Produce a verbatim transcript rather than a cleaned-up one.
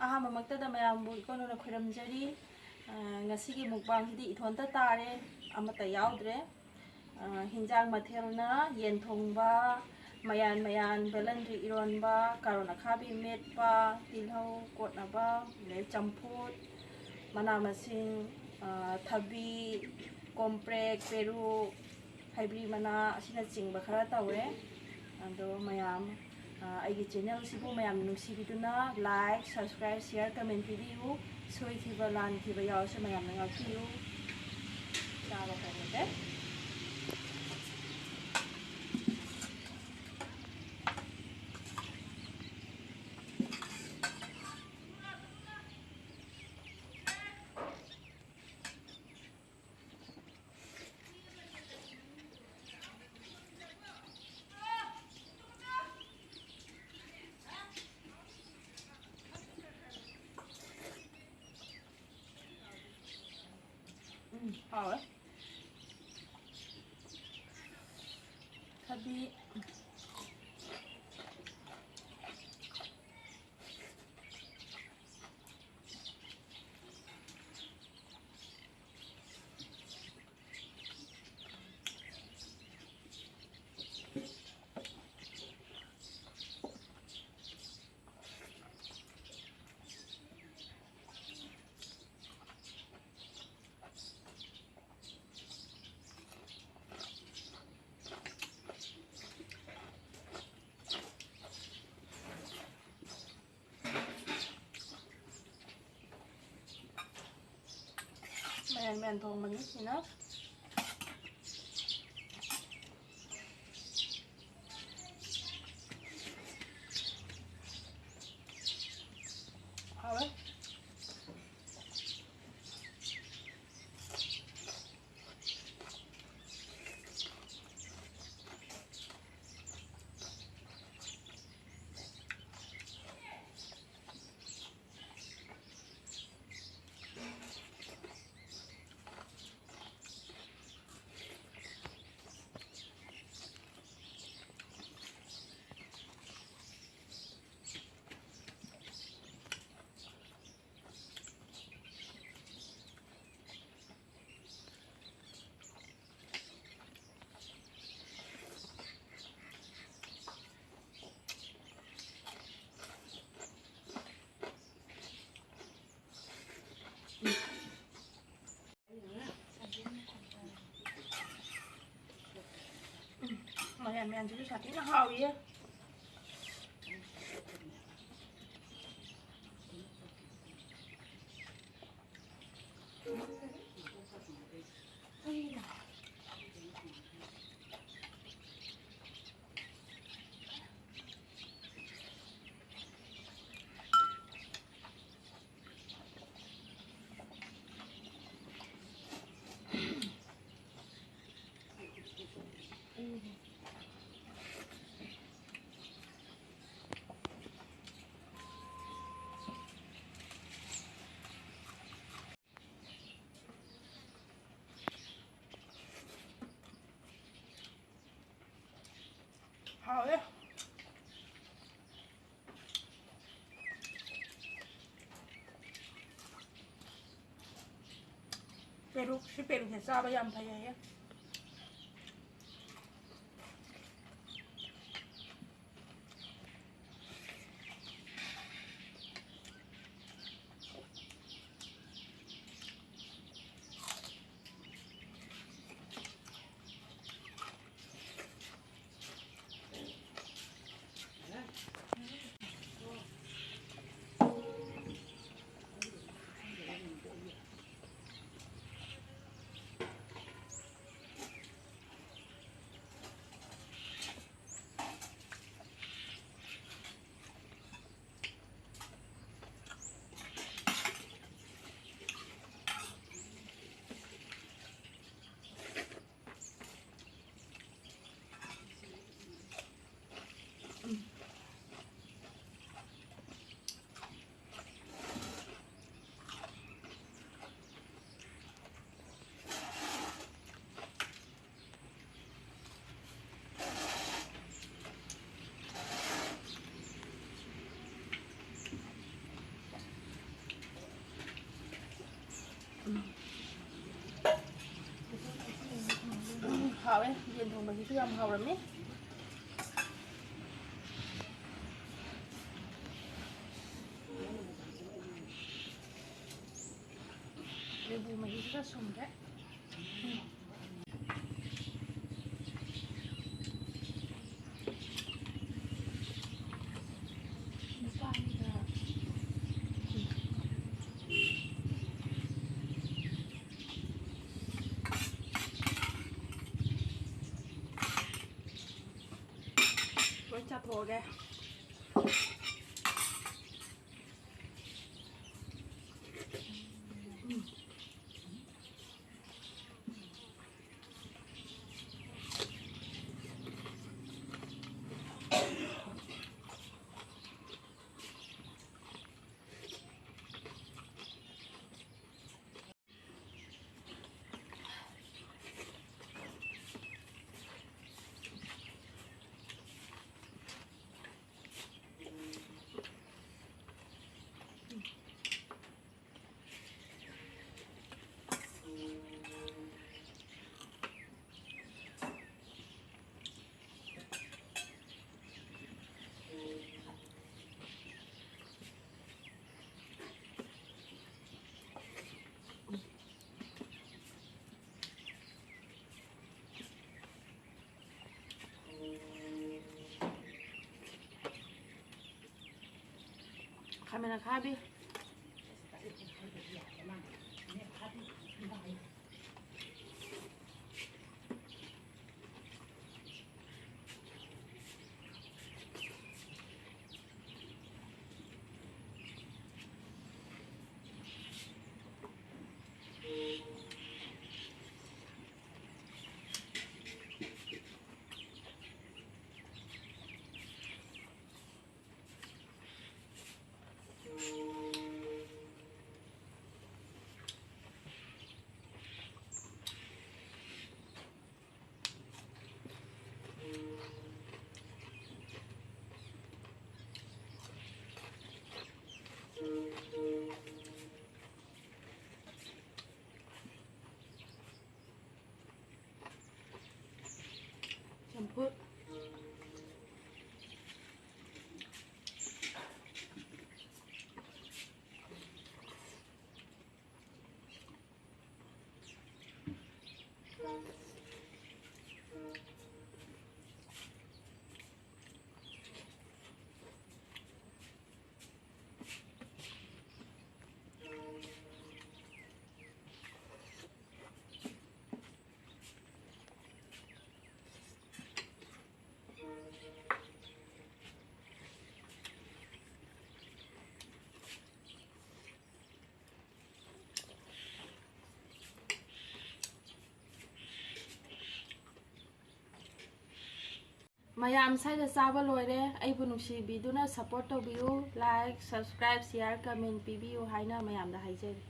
ꯑꯍꯥꯟꯕꯃꯛꯇꯗ ꯃꯌꯥꯝꯕꯨ ꯏꯀꯣꯟ ꯀꯣꯟꯅ ꯈꯣꯏꯔꯝꯖꯔꯤ꯫ ꯑ, ꯉꯁꯤꯒꯤ ꯃꯨꯛꯕꯥꯡꯁꯤꯗꯤ ꯏꯊꯣꯟꯇ ꯇꯥꯔꯦ, ꯑꯃꯠꯇ ꯌꯥꯎꯗ꯭ꯔꯦ꯫ ꯑ, ꯍꯤꯟꯖꯥꯡ ꯃꯊꯦꯜꯅ ꯌꯦꯟ ꯊꯣꯡꯕ, ꯃꯌꯥꯟ ꯃꯌꯥꯟ, ꯕꯦꯂꯟꯗ꯭ꯔꯤ ꯏꯔꯣꯟꯕ, ꯀꯥꯔꯣꯠ ꯑꯈꯥꯕꯤ ꯃꯦꯠꯄ, ꯇꯤꯜꯍꯧ ꯀꯣꯠꯅꯕ, ꯑꯗꯩ ꯆꯝꯐꯨꯠ, ꯃꯅꯥ ꯃꯁꯤꯡ, ꯑ, ꯊꯕꯤ, ꯀꯣꯝꯄ꯭ꯔꯦꯛ, ꯄꯦꯔꯨꯛ, ꯍꯩꯕ꯭ꯔꯤ ꯃꯅꯥ ꯑꯁꯤꯅꯆꯤꯡꯕ ꯈꯔ ꯇꯧꯔꯦ꯫ ꯑꯗꯣ ꯃꯌꯥꯝ, ꯑ, ꯑꯩꯒꯤ ꯆꯦꯅꯦꯜꯁꯤꯕꯨ ꯃꯌꯥꯝ ꯅꯨꯡꯁꯤꯕꯤꯗꯨꯅ like, subscribe, share, comment ꯄꯤꯕꯤꯌꯨ꯫ ꯁꯣꯏꯈꯤꯕ ꯂꯥꯟꯈꯤꯕ ꯌꯥꯎꯔꯁꯨ ꯃꯌꯥꯝꯅ ꯉꯥꯛꯄꯤꯌꯨ꯫ ꯆꯥꯕ ꯍꯧꯔꯒꯦ꯫ ꯎꯝ, ꯍꯥꯎꯋꯦ꯫ ꯊꯕꯤ꯫ ꯃꯌꯥꯟ ꯃꯌꯥꯟ ꯊꯣꯡꯕꯅꯤ ꯁꯤꯅ꯫ ꯍꯥꯎꯋꯦ꯫ ꯃꯌꯥꯝꯁꯤꯁꯨ ꯁꯥꯊꯤꯅ ꯍꯥꯎꯏꯌꯦ꯫ ꯍꯥꯎꯋꯦ꯫ ꯄꯦꯔꯨꯛ, ꯁꯤ ꯄꯦꯔꯨꯛꯁꯦ ꯆꯥꯕ ꯌꯥꯝ ꯐꯩ ꯍꯥꯏꯌꯦ꯫ ꯎꯝ, ꯍꯥꯎꯋꯦ꯫ ꯌꯦꯟ ꯊꯣꯡꯕꯁꯤꯁꯨ ꯌꯥꯝ ꯍꯥꯎꯔꯝꯃꯤ꯫ ꯂꯦꯕꯨ ꯃꯍꯤꯁꯤꯒ ꯁꯨꯝꯈ꯭ꯔꯦ꯫ Okay. ꯈꯥꯃꯦꯟ ꯑꯈꯥꯕꯤ꯫ ꯃꯌꯥꯝ ꯁ꯭ꯋꯥꯏꯗ ꯆꯥꯕ ꯂꯣꯏꯔꯦ꯫ ꯑꯩꯕꯨ ꯅꯨꯡꯁꯤꯕꯤꯗꯨꯅ support ꯇꯧꯕꯤꯌꯨ꯫ Like, subscribe, share, comment ꯄꯤꯕꯤꯌꯨ ꯍꯥꯏꯅ ꯃꯌꯥꯝꯗ ꯍꯥꯏꯖꯔꯤ꯫